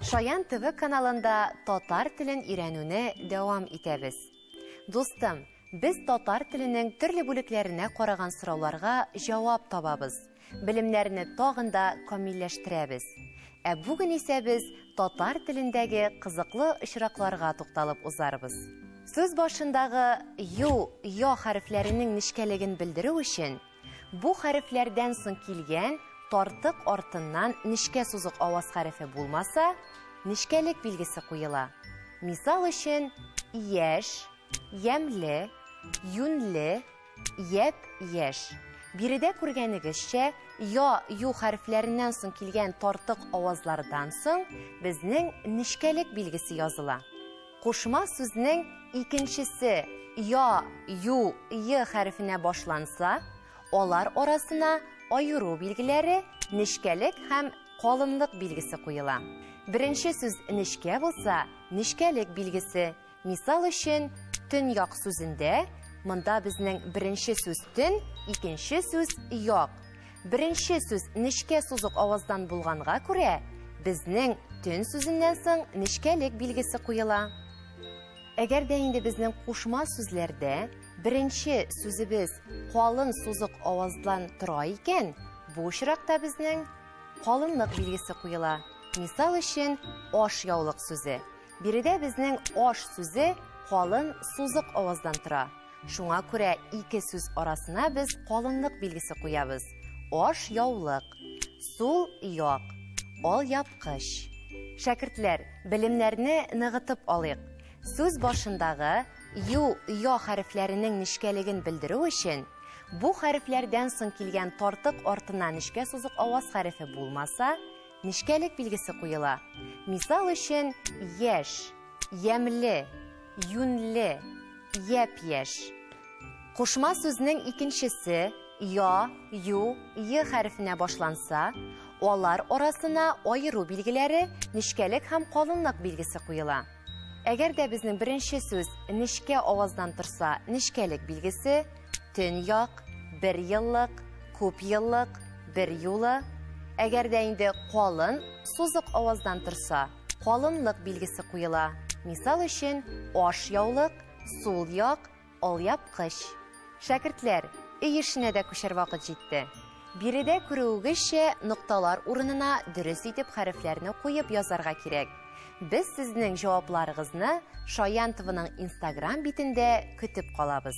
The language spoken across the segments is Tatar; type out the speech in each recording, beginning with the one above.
Шаян ТВ каналында татар телен өйрәнүне дәвам итәбез. Дустым, без татар теленең төрле бүлекләренә караган сорауларга җавап табабыз, белемнәрне тагын да камилләштерәбез. Ә бүген исә без татар телендәге кызыклы очракларга тукталып узарбыз. Сүз башындагы ю, я хәрефләренең нечкәлеген белдерү өчен, Бу хәрефләрдән соң килгән тартык артыннан нечкә сузык аваз хәрефе булмаса, нечкәлек билгесе куела. Мисал өчен, яшь, ямьле, юньле, япь-яшь. Биредә күргәнегезчә, я, ю хәрефләреннән соң килгән тартык авазлардан соң безнең нечкәлек билгесе языла. Кушма сүзнең икенчесе я, ю, е хәрефенә башланса, алар арасына аеру билгеләре, нечкәлек һәм калынлык билгесе куела. Беренче сүз нечкә булса, нечкәлек билгесе. Мисал өчен, төньяк сүзендә монда безнең беренче сүз төн, икенче сүз як. Беренче сүз нечкә сузык аваздан булганга күрә, безнең төн сүзеннән соң нечкәлек билгесе куела. Әгәр дә инде безнең кушма сүзләрдә беренче сүзебез калын сузык аваздан тора икән, бу очракта безнең калынлык билгесе куела. Мисал өчен, аш яулык сүзе. Биредә безнең аш сүзе калын сузык аваздан тора. Шуңа күрә ике сүз арасына без калынлык билгесе куябыз. Аш яулык, сул як, алъяпкыч. Шәкертләр, белемнәрне ныгытып алыйк. Сүз башындагы ю, я хәрефләренең нечкәлеген белдерү өчен, бу хәрефләрдән соң килгән тартык артына нечкә сузык аваз хәрефе булмаса, нечкәлек билгесе куела. Мисал өчен, яшь, ямьле, юньле, япь-яшь. Кушма сүзнең икенчесе я, ю, е хәрефенә башланса, алар арасына аеру билгеләре, нечкәлек һәм калынлык билгесе куела. Әгәр дә безнең беренче сүз нечкә аваздан торса, нечкәлек билгесе, төньяк, бер еллык, күп еллык, бер юлы. Әгәр дә инде калын, сузык аваздан торса, калынлык билгесе куела. Мисал өчен, аш яулык, сул як, алъяпкыч. Шәкертләр, өй эшенә дә күчәр вакыт җитте. Биредә күрүегезчә, нокталар урынына дөрес итеп хәрефләрне куеп язарга кирәк. Без сезнең җавапларыгызны Шаян ТВның Инстаграм битендә көтеп калабыз.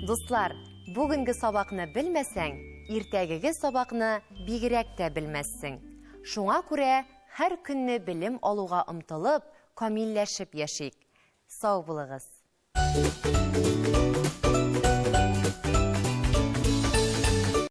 Дуслар, бүгенге сабакны белмәсәң, иртәгеге сабакны бигрәк тә белмәссең. Шуңа күрә һәр көнне белем алуга омтылып, камилләшеп яшик. Сау булыгыз!